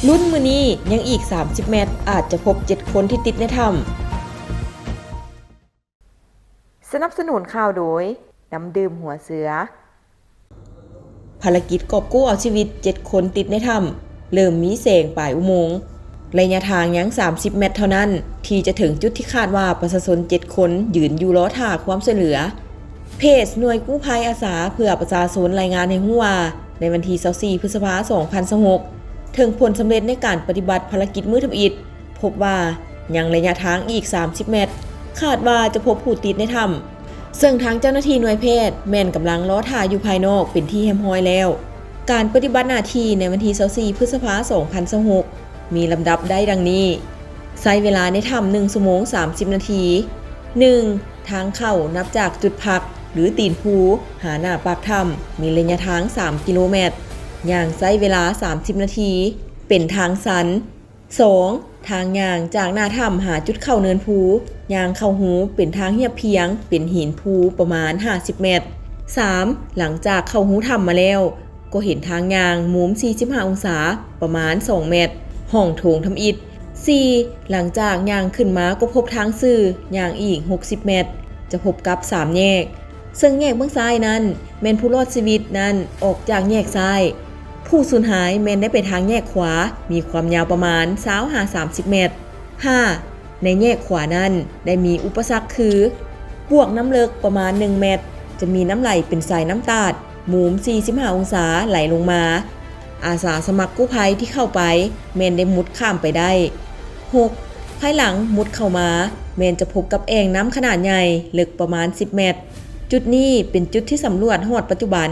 ລຸ້ນມື້ນີ້ ຍັງອີກສາມສິບແມັດ ອາດຈະພົບເຈັດຄົນທີ່ຕິດໃນຖ້ຳ. ສະໜັບສະໜູນຂ່າວໂດຍ ນ້ຳດື່ມຫົວເສືອ. ພາລະກິດກອບກູ້ເອົາຊີວິດເຈັດຄົນຕິດໃນຖ້ຳ ເລີ່ມມີແສງປາຍອຸໂມງ. ໄລຍະທາງຍັງສາມສິບແມັດເທົ່ານັ້ນ ທີ່ຈະເຖິງຈຸດທີ່ຄາດວ່າປະຊາຊົນເຈັດຄົນຢືນຢູ່ລໍຖ້າຄວາມຊ່ວຍເຫຼືອ. ເພຈໜ່ວຍກູ້ໄພອາສາເພື່ອປະຊາຊົນລາຍງານໃຫ້ຮູ້ວ່າ ໃນວັນທີຊາວສີ່ ພຶດສະພາ ສອງພັນຊາວຫົກ ເຖິງຜົນສຳເລັດໃນການປະຕິບັດພາລະກິດມື້ທຳອິດ ພົບວ່າຍັງໄລຍະທາງອີກສາມສິບແມັດ ຄາດວ່າຈະພົບຜູ້ຕິດໃນຖ້ຳ, ເຊິ່ງທາງເຈົ້າໜ້າທີ່ໜ່ວຍແພດແມ່ນກຳລັງລໍຖ້າຢູ່ພາຍນອກເປັນທີ່ຮຽບຮ້ອຍແລ້ວ. ການປະຕິບັດໜ້າທີ່ໃນວັນທີຊາວສີ່ ພຶດສະພາ ສອງພັນຊາວຫົກ ມີລຳດັບໄດ້ດັ່ງນີ້: ໃຊ້ເວລາໃນຖ້ຳໜຶ່ງຊົ່ວໂມງສາມສິບນາທີ. ໜຶ່ງ ທາງເຂົ້ານັບຈາກຈຸດພັກ ຫຼື ຕີນພູ ຫາໜ້າປາກຖ້ຳ ມີໄລຍະທາງສາມກິໂລແມັດ, ຍ່າງໃຊ້ເວລາສາມສິບນາທີ ເປັນທາງຊັນ. ສອງ ທາງຍ່າງຈາກໜ້າຖ້ຳຫາຈຸດເຂົ້າເນີນພູ ຍ່າງເຂົ້າຮູເປັນທາງຮຽບພຽງ ເປັນຫີນພູປະມານຫ້າສິບແມັດ. ສາມ ຫຼັງຈາກເຂົ້າຮູຖ້ຳມາແລ້ວ ກໍເຫັນທາງຍ່າງມຸມສີ່ສິບຫ້າອົງສາ ປະມານສອງແມັດ ຫ້ອງໂຖງທຳອິດ. ສີ່ ຫຼັງຈາກຍ່າງຂຶ້ນມາກໍພົບທາງຊື່ ຍ່າງອີກຫົກສິບແມັດ ຈະພົບກັບສາມແຍກ. ເຊິ່ງແຍກເບື້ອງຊ້າຍນັ້ນ ແມ່ນຜູ້ລອດຊີວິດນັ້ນອອກຈາກແຍກຊ້າຍ, ຜູ້ສູນຫາຍແມ່ນໄດ້ໄປທາງແຍກຂວາ ມີຄວາມຍາວປະມານຊາວຫາສາມສິບແມັດ. ຫ້າ ໃນແຍກຂວານັ້ນໄດ້ມີອຸປະສັກຄື ບວກນ້ຳເລິກປະມານໜຶ່ງແມັດ ຈະມີນ້ຳໄຫຼເປັນສາຍນ້ຳຕາດ ມຸມສີ່ສິບຫ້າອົງສາໄຫຼລົງມາ. ອາສາສະໝັກກູ້ໄພທີ່ເຂົ້າໄປແມ່ນໄດ້ມຸດຂ້າມໄປໄດ້. ຫົກ ພາຍຫຼັງມຸດເຂົ້າມາ ແມ່ນຈະພົບກັບແອ່ງນ້ຳຂະໜາດໃຫຍ່ ເລິກປະມານສິບແມັດ. ຈຸດນີ້ເປັນຈຸດທີ່ສຳຫຼວດຮອດປັດຈຸບັນ.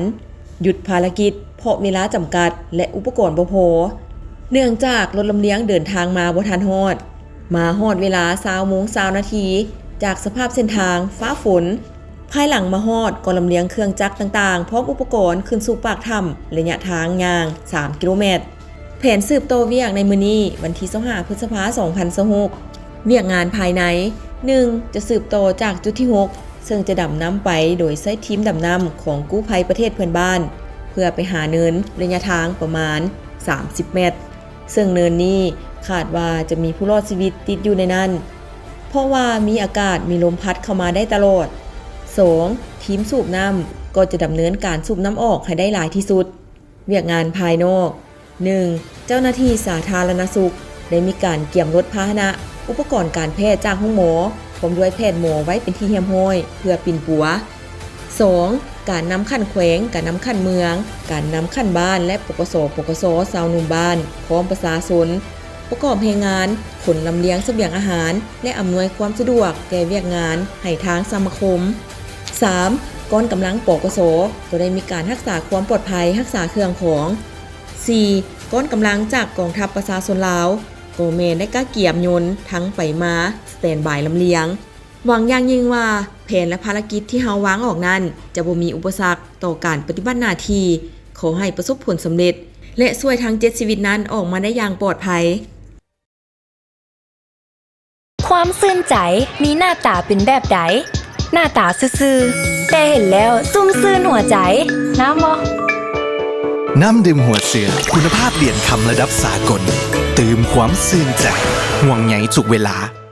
ຢຸດພາລະກິດເພາະເວລາຈຳກັດ ແລະ ອຸປະກອນບໍ່ພໍ. ເນື່ອງຈາກລົດລຳລຽງເດີນທາງມາບໍ່ທັນຮອດ, ມາຮອດເວລາຊາວໂມງຊາວນາທີ ຈາກສະພາບເສັ້ນທາງຟ້າຝົນ. ພາຍຫຼັງມາຮອດກໍລຳລຽງເຄື່ອງຈັກຕ່າງໆ ພ້ອມອຸປະກອນຂຶ້ນສູ່ປາກຖ້ຳ ໄລຍະທາງຍ່າງສາມກິໂລແມັດ. ແຜນສືບຕໍ່ວຽກໃນມື້ນີ້ ວັນທີຊາວຫ້າ ພຶດສະພາ ສອງພັນຊາວຫົກ ວຽກງານພາຍໃນ ໜຶ່ງ ຈະສືບຕໍ່ຈາກຈຸດທີຫົກ ເຊິ່ງຈະດຳນ້ຳໄປໂດຍໃຊ້ທີມດຳນ້ຳຂອງກູ້ໄພປະເທດເພື່ອນບ້ານ ເພື່ອໄປຫາເນີນໄລຍະທາງປະມານສາມສິບແມັດ ເຊິ່ງເນີນນີ້ຄາດວ່າຈະມີຜູ້ລອດຊີວິດຕິດຢູ່ໃນນັ້ນ ເພາະວ່າມີອາກາດມີລົມພັດເຂົ້າມາໄດ້ຕະຫຼອດ. ສອງ ທີມສູບນ້ຳກໍຈະດຳເນີນການສູບນ້ຳອອກໃຫ້ໄດ້ຫຼາຍທີ່ສຸດ. ວຽກງານພາຍນອກ ໜຶ່ງ ເຈົ້າໜ້າທີ່ສາທາລະນະສຸກໄດ້ມີການກຽມລົດພາຫະນະ, ອຸປະກອນການແພດຈາກໂຮງໝໍ ພ້ອມດ້ວຍແພດໝໍໄວ້ເປັນທີ່ຮຽບຮ້ອຍເພື່ອປິ່ນປົວ. ສອງ ການນຳຂັ້ນແຂວງ, ການນຳຂັ້ນເມືອງ, ການນຳຂັ້ນບ້ານ ແລະ ປກສ, ປກສ ຊາວໜຸ່ມບ້ານ ພ້ອມປະຊາຊົນ ປະກອບແຮງງານ ຂົນລຳລຽງສະບຽງອາຫານ ແລະ ອຳນວຍຄວາມສະດວກແກ່ວຽກງານໃຫ້ທາງສະມາຄົມ. ສາມ ກ້ອນກຳລັງ ປກສ ກໍໄດ້ມີການຮັກສາຄວາມປອດໄພ, ຮັກສາເຄື່ອງຂອງ. ສີ່ ກ້ອນກຳລັງຈາກກອງທັບປະຊາຊົນລາວ ກໍແມ່ນໄດ້ກະກຽມຍົນທັງໄປມາ ສະແຕນບາຍລຳລຽງ. ຫວັງຢ່າງຍິ່ງວ່າ ແຜນ ແລະ ພາລະກິດທີ່ເຮົາວາງອອກນັ້ນ ຈະບໍ່ມີອຸປະສັກຕໍ່ການປະຕິບັດໜ້າທີ່. ຂໍໃຫ້ປະສົບຜົນສຳເລັດ ແລະ ຊ່ວຍທັງເຈັດຊີວິດນັ້ນອອກມາໄດ້ຢ່າງປອດໄພ. ຄວາມຊື່ນໃຈມີໜ້າຕາເປັນແບບໃດ? ໜ້າຕາຊື່ໆ ແຕ່ເຫັນແລ້ວຊຸ່ມຊື່ນຫົວໃຈ. ງາມບໍ່? ນ້ຳດື່ມຫົວເສືອ ຄຸນນະພາບຫຼຽນຄຳລະດັບສາກົນ ຕື່ມຄວາມຊື່ນໃຈ ຫ່ວງໃຍທຸກເວລາ.